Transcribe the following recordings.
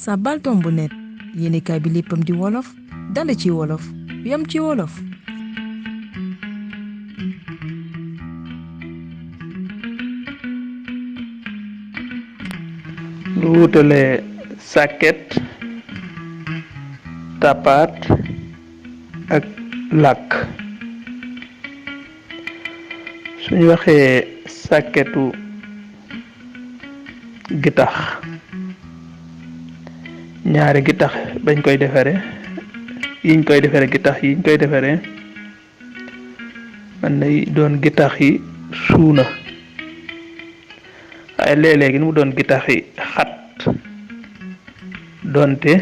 Sabaltombonet yéenekaay bi léppam di wolof dale ci wolof yam ci wolof. lu wutale sàkket tapaat ak làkk. suñu waxee sàkketu gitax ñaari gitax bañ koy defare yiñ koy defare gitax yiñ koy defare man nay doon gitax yi suuna waaye léeg-léegi mu doon gitax yi xat doonte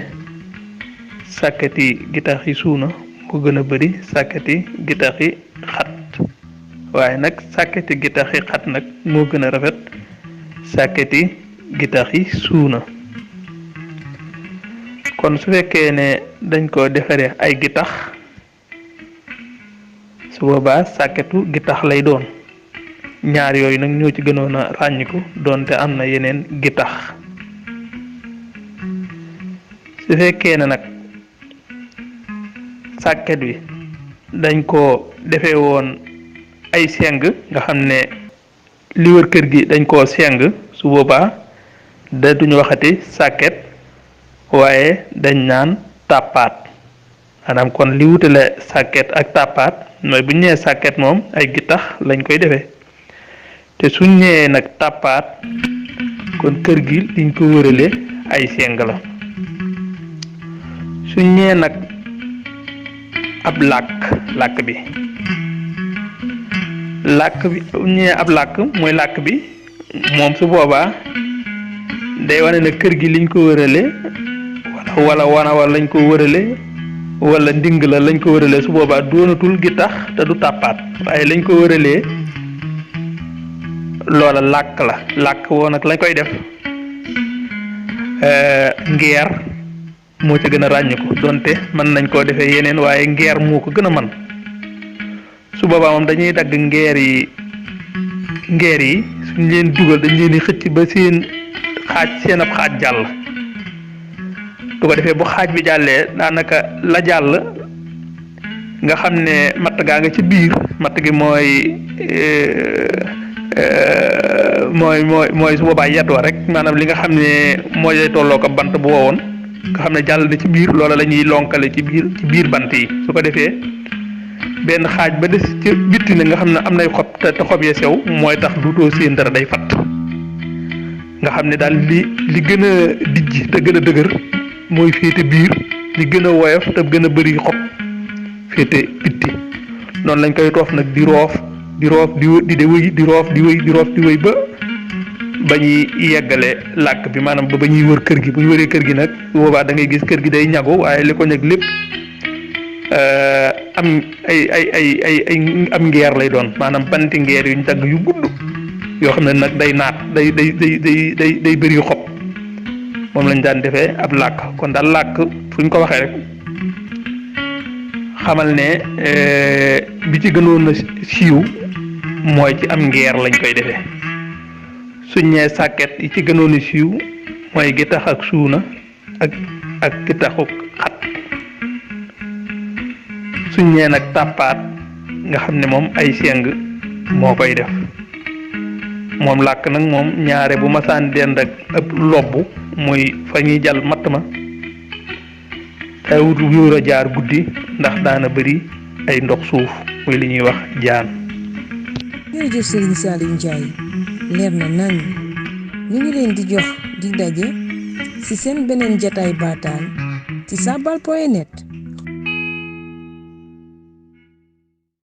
sàkketi gitax yi suuna mu gën a bari sàkketi gitax yi xat waaye nag sàkketi gitax yi xat nag moo gën a rafet sàkketi gitax yi suuna. kon su fekkee ne dañ ko defaree ay gitax su boobaa sàkketu gitax lay doon ñaar yooyu nag ñoo ci gënoon a ràññiku doonte am na yeneen gitax. su fekkee ne nag sàkket wi dañ ko defee woon ay seng nga xam ne li wër kër gi dañ koo seng su boobaa da duñu waxati sàkket waaye dañ naan tàppaat maanaam kon li wutale sàkket ak tàppaat mooy bu ñu nee sàkket moom ay gitax lañ koy defee te suñ ñëwee nag tàppaat kon kër gi liñ ko wërale ay seng la. suñ ñëwee nag ab làkk bi suñ ñëwee ab làkk mooy làkk bi moom su boobaa day wane ne kër gi liñ ko wërale wala wana lañ ko wërale wala nding la lañ ko wërale su boobaa doonatul gi tax te du tàppaat waaye lañ ko wëralee loola làkk woo nag lañ koy def ngeer moo ci gën a ràññiku donte mën nañ koo defee yeneen waaye ngeer moo ko gën a man su boobaa moom dañuy dagg ngeer yi suñ leen dugal dañ leen di xëcc ba seen ab xaaj jàll. du ko defee bu xaaj bi jàllee daanaka la jàll nga xam ne matt gaa nga ci biir matt gi mooy su boobaa yatwa rek maanaam li nga xam ne mooy lay tolloo ko bant bu wowoon nga xam ne jàll na ci biir loola la ñuy lonkale ci biir bant yi su ko defee benn xaaj ba des ci bitti ne nga xam ne am nay xob te xob ya sew mooy tax duutoo seen dara day fatt nga xam ne daal li gën a dijj te gën a dëgër mooy féete biir li gën a woyof te gën a bëri xob féete bitti noonu lañ koy toof nag di roof di wëy ba ñuy yeggale làkk bi maanaam ba ñuy wër kër gi bu ñu wëree kër gi nag boobaa da ngay gis kër gi day ñagu waaye li ko ñag lépp am am ngeer lay doon maanaam banti ngeer yuñ dagg yu gudd yoo xam ne nag day naat day bëri xob moom lañ daan defee ab làkk kon daal làkk fuñ ko waxee rek xamal ne bi ci gënoon a siiw mooy ci am ngeer lañ koy defee suñ ñee sàkket yi ci gënoon a siiw mooy gitax ak suuna ak gitaxu xat suñ ñee nag tàppaat nga xam ne moom ay seng moo koy def moom làkk nag moom ñaare bu masaan dend ak ëpp lobb muy fa ñuy jàll matt ma tawut wóor a jaar guddi ndax daana bëri ay ndox suuf muy li ñuy wax jaan. jërëjëf Serigne Saliou Ndiaye leer na nañ ñu ngi leen di jox di daje ci seen beneen jataay baataan ci sabal.net.